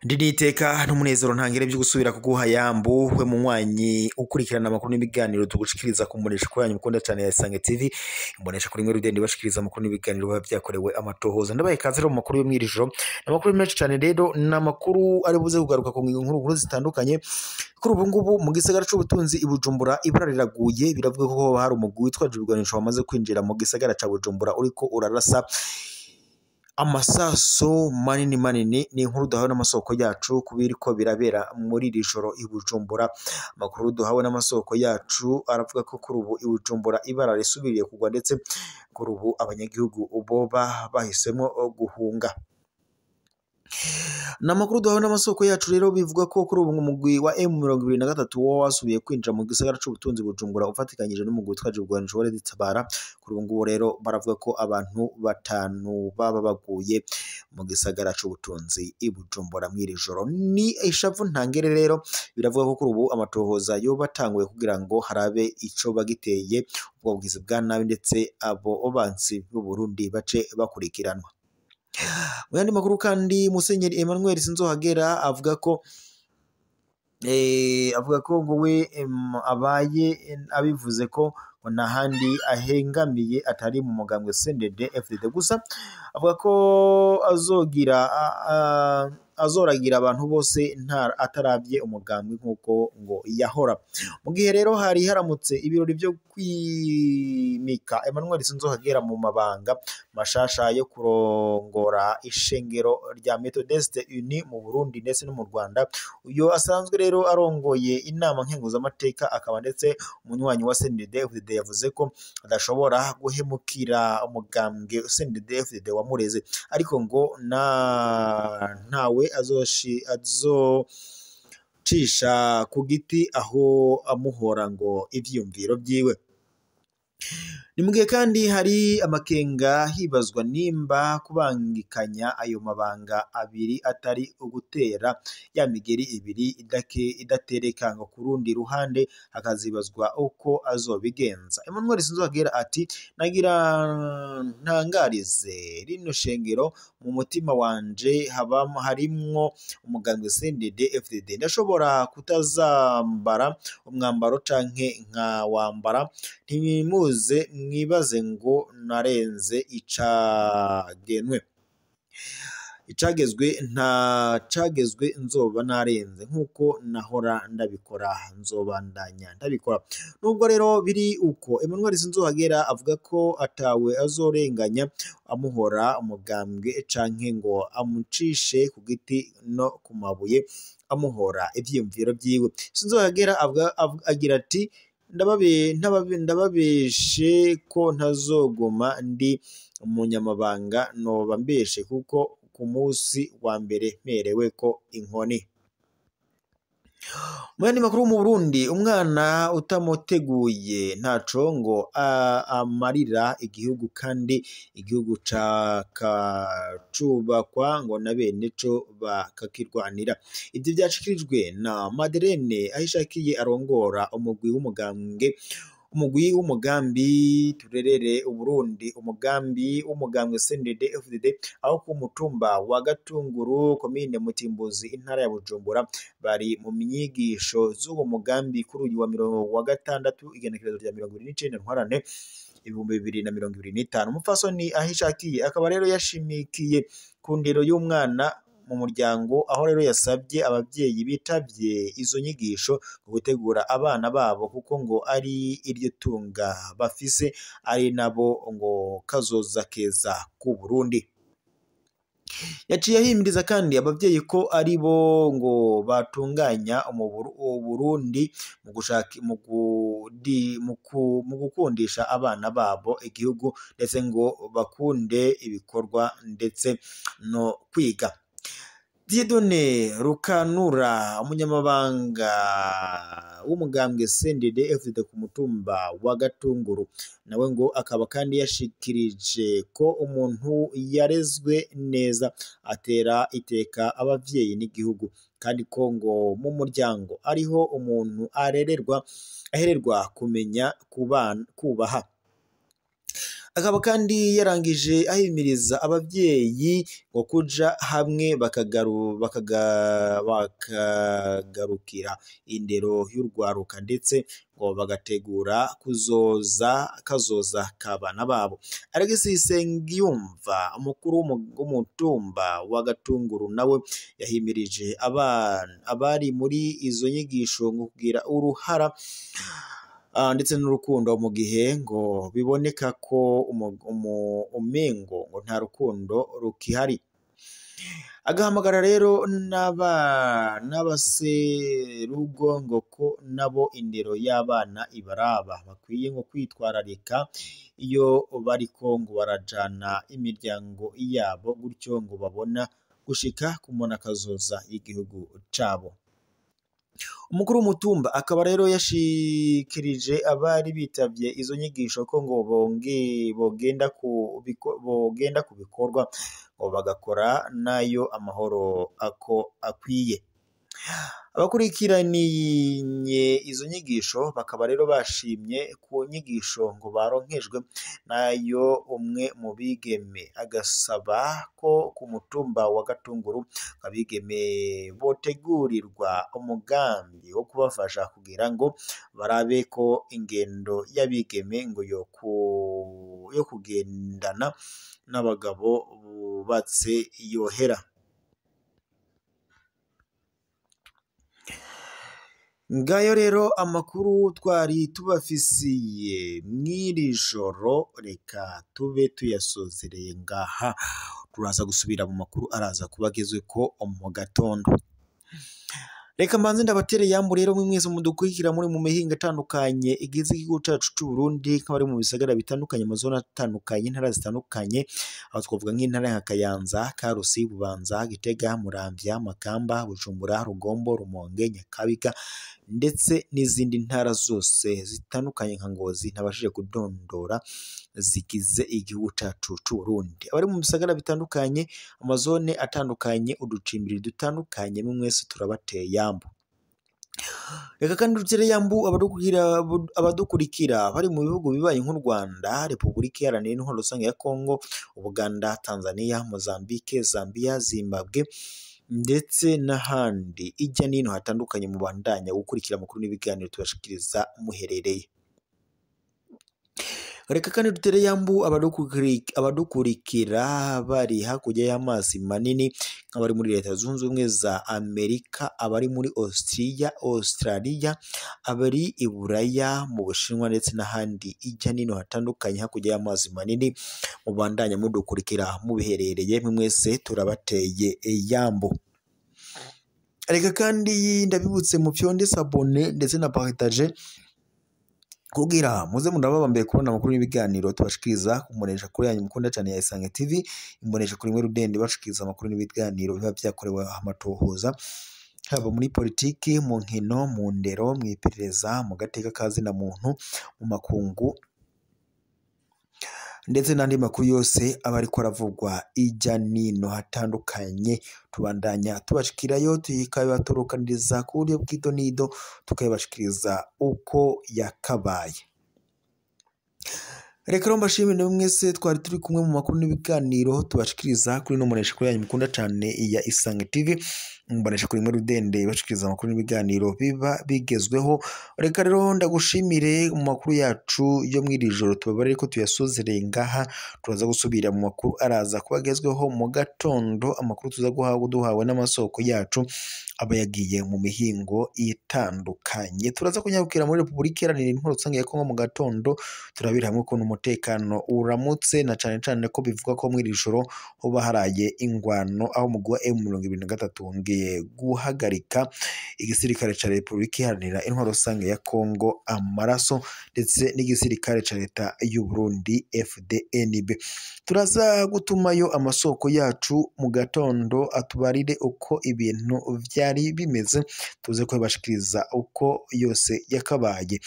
Ndiniteka n'umunezero ntangere byo gusubira kuguha yambu we munywanyi ukurikirana amakuru n'ibiganiro tugushikiriza kumbonesha kuri yanyu mukunda cyane ya Isange TV, imbonesha kuri mwe rudende bashikiriza amakuru n'ibiganiro biba byakorewe amatohoza. Ndabaye kaze rero mu makuru yo mwirijoro, amakuru menshi cyane rero n'amakuru ari buze kugaruka ku ngingo nkuru zitandukanye. Kuri ubu ngubu mu gisagara c'ubutunzi i Bujumbura ibura riraguye, biravuga ko hari umugwi witwaje ibigwanisho wamaze kwinjira mu gisagara ca Bujumbura uriko urarasa amasaso manini manini. Ni inkuru duhawe n'amasoko yacu kubiriko birabera muri iri joro i Bujumbura. Amakuru duhawe n'amasoko yacu aravuga ko kuri ubu i Bujumbura ibara risubiriye kugwa, ndetse kuri ubu abanyagihugu boba bahisemo guhunga. N'amakuru duhawe n'amasoko yacu rero bivuga ko kuri ubu umugwi wa M23 wo wasubiye kwinjira mu gisagara c'ubutunzi Bujumbura ufatikanyije n'umugwi witwaje ibigwanisho wa Tabara. Kuri ubu ngubu rero baravuga ko abantu batanu baba baguye mu gisagara c'ubutunzi i Bujumbura mw'iri joro. Ni ishavu ntangere rero, biravuga ko kuri ubu amatohoza yo batanguye kugira ngo harabe ico bagiteye ubwo bugizi bwa nabi, ndetse abo bansi b'u Burundi bace bakurikiranwa. Mu yandi makuru kandi, Musenyeri Emmanuel Sinzohagera avuga ko ngo we abaye abivuze ko ngo nta ahengamiye atari mu mugambwe CNDD FDD, gusa avuga ko azogira azoragira abantu bose nta atarabye umugambwe nkuko ngo yahora. Mu gihe rero hari haramutse ibirori byo kwimika Emmanuel Sinzohagera mu mabanga mashasha yo kurongora ishengero rya Methodiste Uni mu Burundi ndetse no mu Rwanda, uyo asanzwe rero arongoye inama nkenguzamateka akaba ndetse umunywanyi wa CNDD FDD, yavuze ko adashobora guhemukira umugambwe CNDD FDD wamureze, ariko ngo na ntawe azocisha ku giti aho amuhora ngo ivyiyumviro vyiwe. Ni mugihe kandi hari amakenga hibazwa nimba kubangikanya ayo mabanga abiri atari ugutera ya migeri ibiri idatereka, ngo ku rundi ruhande hakazibazwa uko azobigenza. Emmanuel Sinzohagera ati nagira ntangarize rino shengero mu mutima wanje habamo harimwo umugambwe CNDD FDD, ndashobora kutazambara umwambaro canke nkawambara, ntimuze mwibaze ngo narenze icagenwe icagezwe, nta cagezwe nzoba narenze nkuko nahora ndabikora, nzobandanya ndabikora. Nubwo rero biri uko, Emmanuel Sinzohagera avuga ko atawe azorenganya amuhora umugambwe canke ngo amucishe ku giti no ku mabuye amuhora ivyiyumviro vyiwe. Sinzohagera agira ati ndababeshe ko ntazoguma ndi umunyamabanga, noba mbeshe kuko ku munsi wa mbere mperewe ko inkoni. Mu yandi makuru mu Burundi, umwana utamuteguye ntaco ngo amarira igihugu, kandi igihugu cakacubakwa ngo na bene co bakakirwanira. Ivyo vyashikirijwe na Madeleine Ahishakiye arongora umugwi w'umugambwe umugwi w'umugambi turerere Uburundi, umugambi w'umugambwe CNDD FDD, aho ku mutumba wa Gatunguru komine Mutimbuzi intara ya Bujumbura bari mu myigisho z'uwo mugambi kuri uyu wa gatandatu igenekerezo rya 29 Ntwarante 2025. Umupfasoni Ahishakiye akaba rero yashimikiye ku ndero y'umwana mu muryango, aho rero yasabye ababyeyi bitavye izo nyigisho gutegura abana babo kuko ngo ari iryo tunga bafise, ari nabo ngo kazoza keza ku Burundi. Yaciye ahimiriza kandi abavyeyi ko ari bo ngo batunganya Uburundi mu gushaka mu gukundisha abana babo igihugu, ndetse ngo bakunde ibikorwa ndetse no kwiga. Dieudonné Rukanura umunyamabanga w'umugambwe CNDD FDD ku mutumba wa Gatunguru nawe ngo akaba kandi yashikirije ko umuntu yarezwe neza atera iteka abavyeyi n'igihugu, kandi ko ngo mu muryango ariho umuntu ahererwa kumenya kubaha. Akaba kandi yarangije ahimiriza abavyeyi ngo kuja hamwe bakagarukira indero y'urwaruka ndetse ngo bagategura kazoza k'abana babo. Alexis Nsengiyumva, umukuru w'umutumba wa Gatunguru, nawe yahimirije abari muri izo nyigisho ngo kugira uruhara ndetse n'urukundo mu gihe ngo biboneka ko umengo ngo nta rukundo rukihari. Agahamagara rero n'abaserugo ngo ko nabo indero y'abana ibaraba, bakwiye ngo kwitwararika iyo bariko ngo barajana imiryango yabo, gutyo ngo babona gushika ku mbonakazoza y'igihugu cabo. Umukuru w'umutumba akaba rero yashikirije abari bitavye izo nyigisho ko ngo bogenda ku bikorwa ngo bagakora nayo amahoro ako akwiye. Abakurikiraniye izo nyigisho bakaba rero bashimye ku nyigisho ngo baronkejwe, nayo umwe mu bigeme agasaba ko ku mutumba wa Gatunguru abigeme botegurirwa umugambi wo kubafasha kugira ngo barabe ko ingendo y'abigeme ngo yo kugendana n'abagabo bubatse yohera. Ngayo rero amakuru twari tubafisiye mw'iri joro, reka tube tuyasozereye ngaha. Turaza gusubira mu makuru araza kubagezweko mu gatondo. Reka mbanze ndabatere yambu rero mwe mwese mudukurikira muri mu mihinga itandukanye igize igihugu cacu c'u Burundi, nk'abari mu bisagara bitandukanye, mu zone atandukanye, intara zitandukanye, aho twavuga nk'intara ya Kayanza, Karusi, Bubanza, Gitega, Muramvya, Makamba, Bujumbura, Rugombo, Rumonge, Nyakabiga ndetse n'izindi ntara zose zitandukanye nka Ngozi ntabashije kudondora zigize igihugu cacu c'u Burundi. Abari mu bisagara bitandukanye, amazone atandukanye, uducimbiri dutandukanye, mwe mwese turabateye yambu. Reka kandi dutere yambu abadukurikira bari mu bihugu bibaye nk'u Rwanda, Repubulika Iharanira Intwaro Rusange ya Kongo, Uganda, Tanzania, Mozambique, Zambia, Zimbabwe ndetse n'ahandi ijya n'ino hatandukanye. Mubandanya gukurikira amakuru n'ibiganiro tubashikiriza muherereye. Reka kandi dutere yambu abadukurikira bari hakurya y'amazi manini, nk'abari muri Leta Zunze Ubumwe za Amerika, abari muri Australia, abari i Buraya, mu Bushinwa ndetse n'ahandi ijya n'ino hatandukanye hakurya y'amazi manini. Mubandanya mudukurikira mubiherereye, mwese turabateye yambu. Reka kandi ndabibutse mufyonde sabone ndetse na partage kugira muze murababa mbere kubona amakuru n'ibiganiro tubashikiriza kumbonesha kuri yanyu mukunda cyane ya Isange TV, imbonesha kuri mwe rudende bashikiriza amakuru n'ibiganiro biba byakorewe amatohoza, haba muri politiki, mu nkino, mu ndero, mu iperereza, mu gateka kazina muntu, mu makungu ndetse n'andi makuru yose aba ariko aravugwa ijya nino hatandukanye. Tubandanya tubashikirayo, tukabibaturukaniriza ku buryo bw'idonido, tukabibashikiriza uko yakabaye. Reka rero mbashimire mwese twari turi kumwe mu makuru n'ibiganiro tubashikiriza kuri no mbonesha kuri yanyu mukunda cyane ya Isange TV, mbonesha kuri mwe rudende bashikiriza amakuru n'ibiganiro biba bigezweho. Reka rero ndagushimire mu makuru yacu yo mw'iri joro, tubabare ko tuyasozereye ngaha. Turaza gusubira mu makuru araza kubagezweho mu gatondo, amakuru tuza guhabwa duhawe n'amasoko yacu aba yagiye mu mihingo itandukanye. Turaza kunyarukira muri Repubulika Iharanira Intwaro Rusange ya Kongo mu gatondo, turabira hamwe ukuntu umutekano uramutse, na cane cane ko bivuga ko mw'iri joro hoba haraye ingwano, aho umugwi wa M23 wongeye guhagarika igisirikare ca Repubulika Iharanira Intwaro Rusange ya Kongo amaraso, ndetse n'igisirikare ca leta y'u Burundi FDNB. Turaza gutumayo amasoko yacu mu gatondo atubarire uko ibintu vyari bimeze, tuze kubibashikiriza uko yose yakabaye.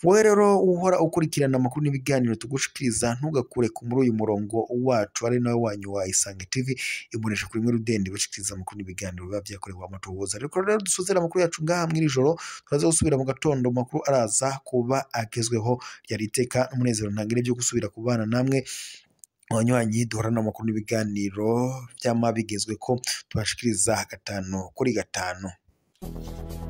Wowe rero uhora ukurikirana amakuru n'ibiganiro tugushikiriza, ntugakure ku muri uyu murongo wacu ari nawe wanyu wa Isange TV, ibonesha kuri mwe rudende bashikiriza amakuru n'ibiganiro biba byakorewe amatohoza. Ariko rero dusozera amakuru yacu ngaha mw'iri joro, turaza gusubira mu gatondo amakuru araza kuba agezweho. Ryari iteka n'umunezero ntangire byo gusubira kubana namwe abanywanyi duhorana amakuru n'ibiganiro byama bigezwe ko tubashikiriza 5 kuri 5.